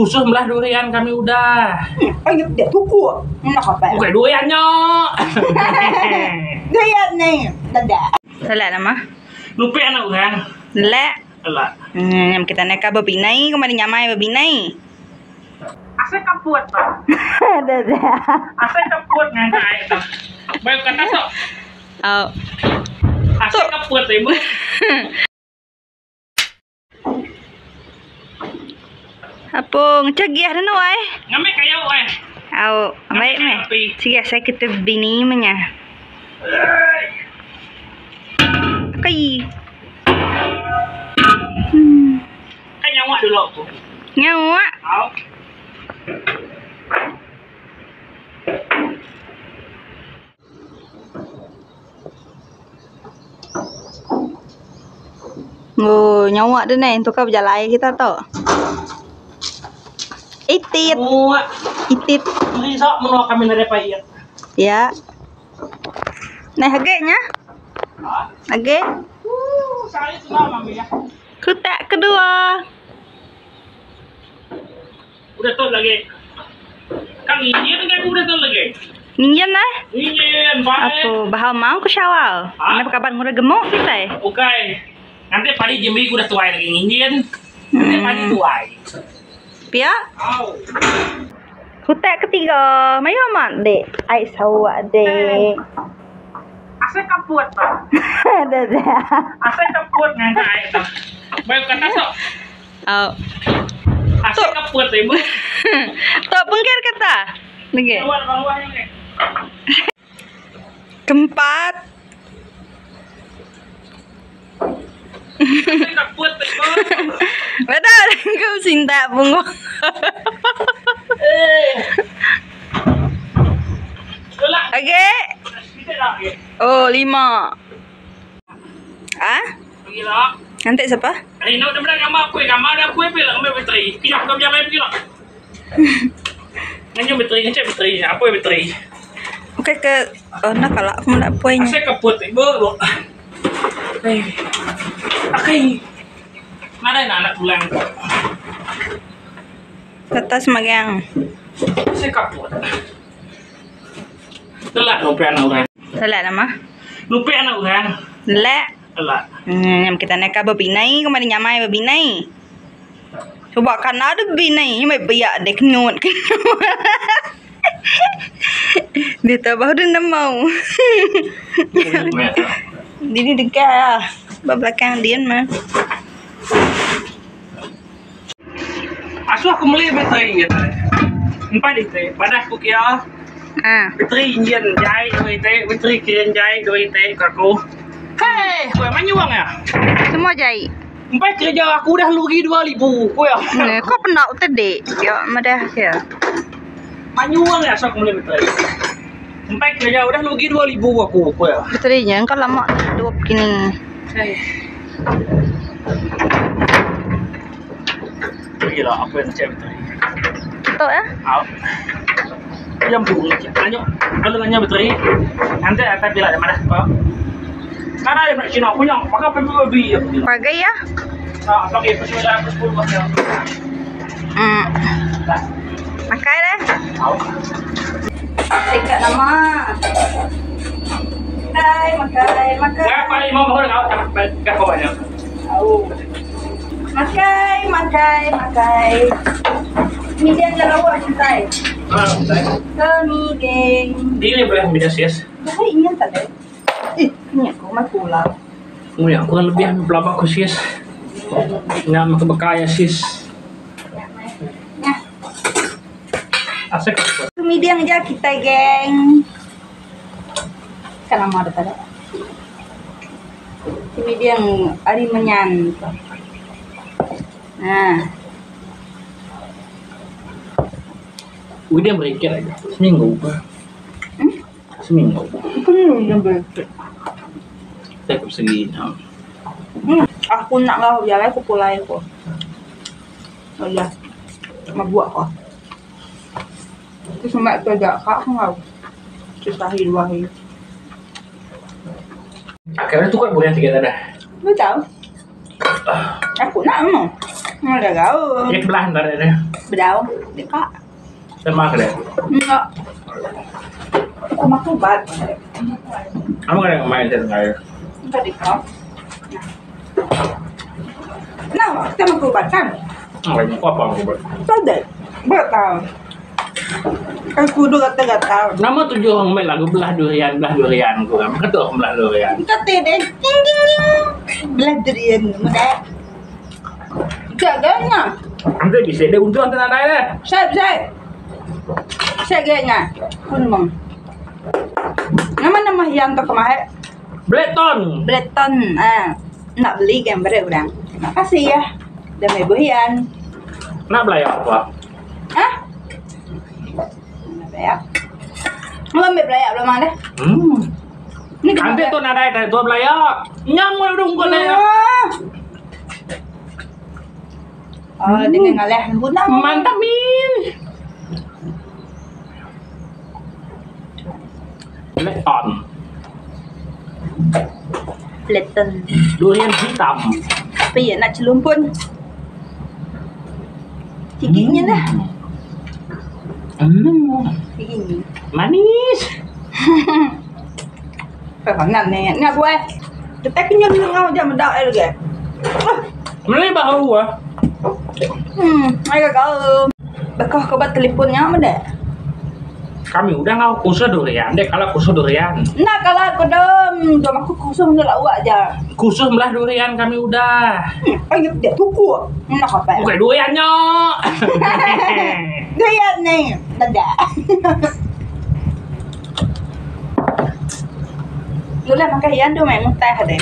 Khusus melah durian kami udah. Ai dia tuku. Nak apa? Bukan durian nya. Durian ni. Dadah. Salah nama. Lupa anak orang. Lek. Lek. Kita naik ke bebinai, kemari nyamai bebinai. Asai kaput tu. Asai kaput ngangka ai tu. Baik kata sok. Oh. Asai kaput ibu. Apung cegiah denu ai. Ngambi kayu ai. Au, baik meh. Sigi asai kita bini meh nya. Akai. Hmm. Kan nyawa dulu aku. Nyawa. Au. Oh, nyawa dia nai tukar bejalai kita tu. Itit. Nyawa. Itit. Merinsa menua kami nadai payet. Ya. Nai age nya. Age. Uh, sehari sudah mami ya. Kutak kedua. Udah tu lagi. Kang izin kan udah tu lagi. Nginjen lah. Nginjen, baik. Aku bahau mau ke syawal. Ha? Kenapa kaban mura gemuk kita? Ukai. Nanti padi jembi udah tuai lagi nginjen. Nanti padi tuai. Pia? Au. Kutak ketiga. Mayu amat dek. Ai sawak dek. Asai kaput tu. Dadah. Asai kaput ngangka ai tu. Baik kata sok. Au. Asai kaput ibu. Tok pengkir kata. Nege. Awak bawah ni. Keempat. Asai kaput ibu. Betul, kau cinta bunga. Eh. Tolak. Okey. Kita lagi. Oh, 5. Ah? Gila. Nanti siapa? Hari ni udah bilang gambar aku, gambar dah aku bila gambar bateri. Kejap kau jalan pergi lah. Nanya bateri, ngecek bateri, apa bateri? Okey ke oh nak kalau aku nak poin. Asal kaput ibu. Eh. Akai. Mana nak anak pulang? Kata semagang. Asal kaput. Telat lupa anak orang. Telat nama. Lupa anak orang. Telat. Telat. Kita naik ke bebinai, kemari nyamai bebinai. Cuba kan ada bebinai, mai biak dek kenyut kenyut. Dia tak bahu dia nak mau. Dia ni dekat lah. Ba belakang dia mah. Asuh aku beli bateri ya. Empat itu. Pada aku kira. Ah. Bateri enjin jai dua itu, bateri kirin jai dua itu aku. Hei, kau mana uang ya? Semua jai. Empat kerja aku dah rugi 2000 kau ya. Eh, kau pernah tadi? Ya, madah ya. Manyuang ya sok beli bateri. Empat kerja udah rugi 2000 aku kau ya. Baterinya kau lama dua begini. Hei. Gila, aku yang cek bateri. Tutup ya? Au. Jam pun Lanjut. Kalau nanya bateri, nanti atas bila mana kau. Sekarang ada nak Cina punya, maka pergi babi ya. Pagai ya? Ah, pakai pesawat aku 10 pasal. Makai dah. Au. Dekat nama. Makai, makai, makai. Dah paling mau kau tak dah kau banyak. Au. Makai, makai, makai. Kemudian jalan awak cintai. Ah, Kemideng. Ini boleh ambil sis. Dah ingin tak ada? Eh, ni aku mai pulang. Mui aku lebih pelabak aku sis. Ngam aku bekaya sis. Nah, Asik. kemideng je kita geng. Kan lama dah tak ada. Kemideng ari menyan. Nah, Udah mereka aja. Seminggu. Hmm? Seminggu. Itu ni yang betul. Saya aku segi. Aku nak kau jalan aku pulai aku. Oh ya. Mabuk aku. Itu semua tu agak kak aku kau. Susah hari dua hari. Akhirnya tu kan boleh tiga dah. Betul. Aku nak mau. Udah gaul. Iya kebelah entar dia. Bedau deka. Sama ke dia? Enggak. Aku makan ubat. Kamu kena main saya dengar. Enggak deka. Nah, kita makan ubat kan? Enggak, aku apa aku ubat? Tak Betul. Kan kudu gatal-gatal. Nama tujuh orang main lagu belah durian, belah durian ku kan. Ketu orang belah durian. Kata deh, ding ding ding. Belah durian muda. Gaganya. Nanti bisa dia untung nanti nadai deh. Siap, siap. Siap gaganya. Kun mong. Nama nama yang tu kemarin? Blackton. Blackton. Ah, nak beli kan berat orang. Terima kasih ya. Dan mai buhian. Nak belayar apa? Hah? Nak belayar. Belum ambil belayar belum ada. Ni kena Nanti tu nadai tadi tu belayar. Nyam udah unggul le. Oh, dengan ngalah bunang. Mantap min. Blackton. Blackton. Durian hitam. Tapi ya nak celumpun. Giginya dah. Gigi. Manis. Phải khoảng nằm này, ngap gue. Kita kenyang ngau jam mendak eh lagi. Mana bau ah? Mereka kau bekah kau buat teleponnya apa deh? Kami udah ngau khusus durian deh kalau khusus durian. Nah kalau aku dom, dom aku khusus untuk awak aja. Khusus belah durian kami udah. Ayo dia tuku. Nak apa? Bukan duriannya. Durian nih, tidak. Mula makan yang tu main mutah deh.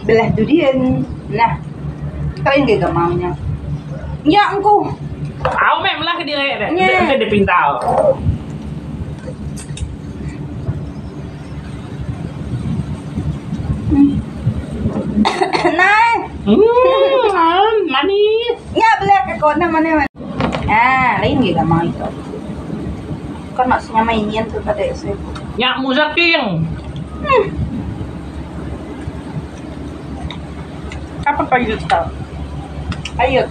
Belah durian. Nah, kau ini gak maunya. Ya engkau. Aku main belah ke dia deh. Ya. Dia dia pintar. Nah. Manis. Ya belah ke kau nama mana? Ah, lain gak mau itu. Kan maksudnya mainin tuh pada itu. Nyak muzaking. Apa payut tau? Payut.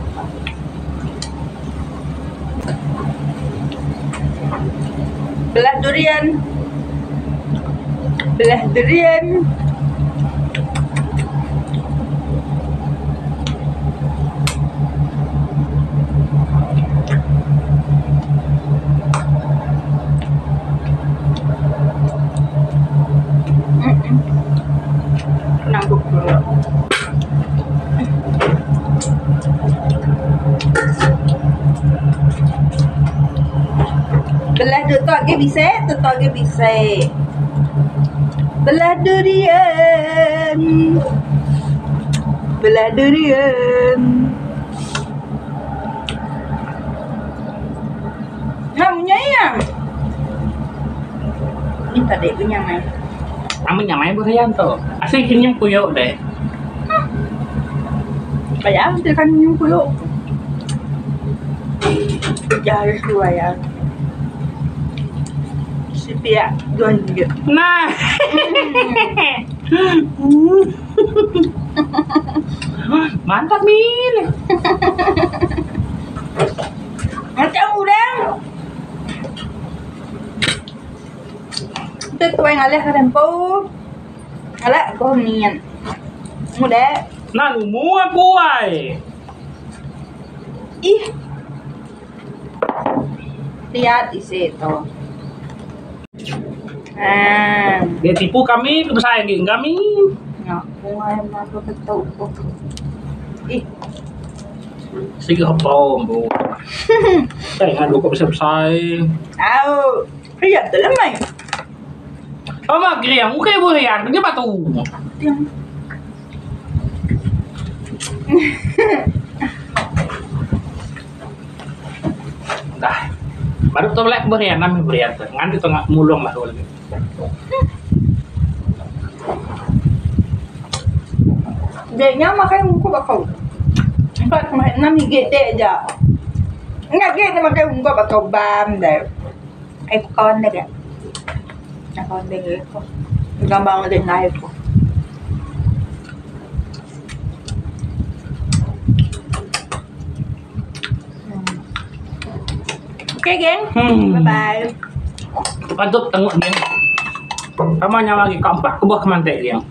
Belah durian. Belah durian. Nangkuk dulu. Belah tutok ke bisa, tutok ke bisa. Belah durian. Belah durian. Ha, punya ya. Ini tadi punya mai. Kamu nyamai durian tuh. Asal kinyum kuyuk deh. Bayar dia kan nyum kuyuk. Ya harus dua ya. Sepia 2 ringgit. Nah. Mantap Min. Macam udang. Kita tuai ngalih ke tempo. Alak kau nian. Muda. Nah, lumu aku ai. Ih. Lihat di situ. Ah. Dia tipu kami, kebesaran kami. Ya, bunga yang aku ketuk. Ih. Sige hopom bu. Saya ngadu kok besar-besar. Au. Lihat dalam mai. Mama geriang, ukai buriang, dia batu. Dah. Baru tu boleh berian, nami berian tu. Nganti tu ngak mulung lah lagi. Dia makan muka bakau. Empat kemarin nami gede aja. Enggak gede makan muka bakau bam deh. Eh kawan deh kan. Kawan deh ko. Gambar deh naik ko. Okay geng. Bye bye. Patut tenguk geng. Pama nyawa agi ka empat kebuah ke mantai geng.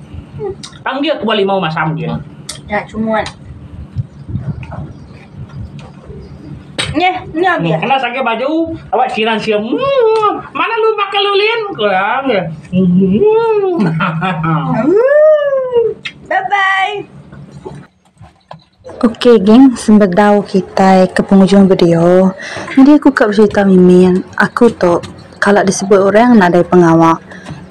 Panggil kebuah limau masam geng. Ya cumut. Nyeh, nya dia. Kena sakit baju, awak siran siam. Hmm, mana lu makan lu lin? Kurang ya. Hmm. Bye bye. Ok geng sebedau kitai ke pengujung video nyadi aku ka becerita mimin aku tu kala disebut orang nadai pengawa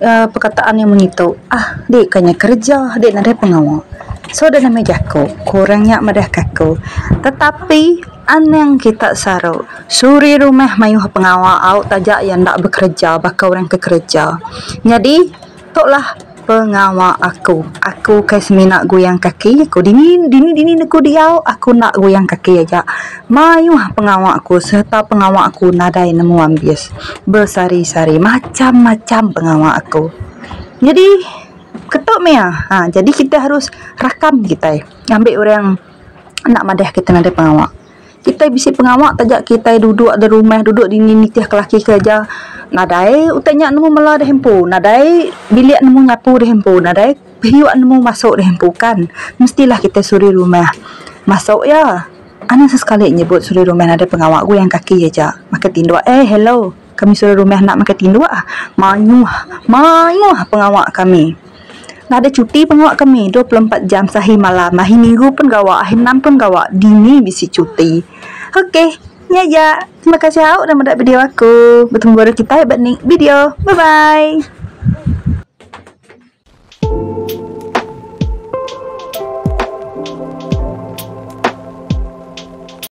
uhh perkataan yang munyi tu ah di ka nya kerja di nadai pengawa so da nama jaku ku orang nya madah ka aku tetapi anang kita saru suri rumah mayuh pengawa au taja iya enda bekerja baka orang ke kerja nyadi. Tu lah pengawa aku. Aku kai semina guyang kaki aku dini dini dini ne ku diau aku enda guyang kaki aja. Mayuh pengawa aku sereta pengawa aku nadai nemu ambis. Besehari sehari macam macam pengawa aku. Nyadi ketu mih iya. Ha jadi kitai harus rakam kitai ngambi orang enda madah kitai nadai pengawa. Kitai bisi pengawa taja kitai duduk da rumah duduk dini nitih ke laki kereja nadai utai nya nemu mela deh empu nadai bilik nemu nyapu deh empu nadai piuk nemu masu deh empu kan mestilah kitai suri rumah masu iya anang sesekali nyebut suri rumah nadai pengawa guyang kaki aja makai tinduk eh hello kami suri rumah enda makai tinduk mayuh mayuh pengawa kami. Nadai cuti pengawa kami 24 jam sehari malam hari minggu pun gawa hari enam pun gawa dini bisi cuti. Ok nya aja terima kasih au udah meda video aku betemu baru kitai ba next video bye bye.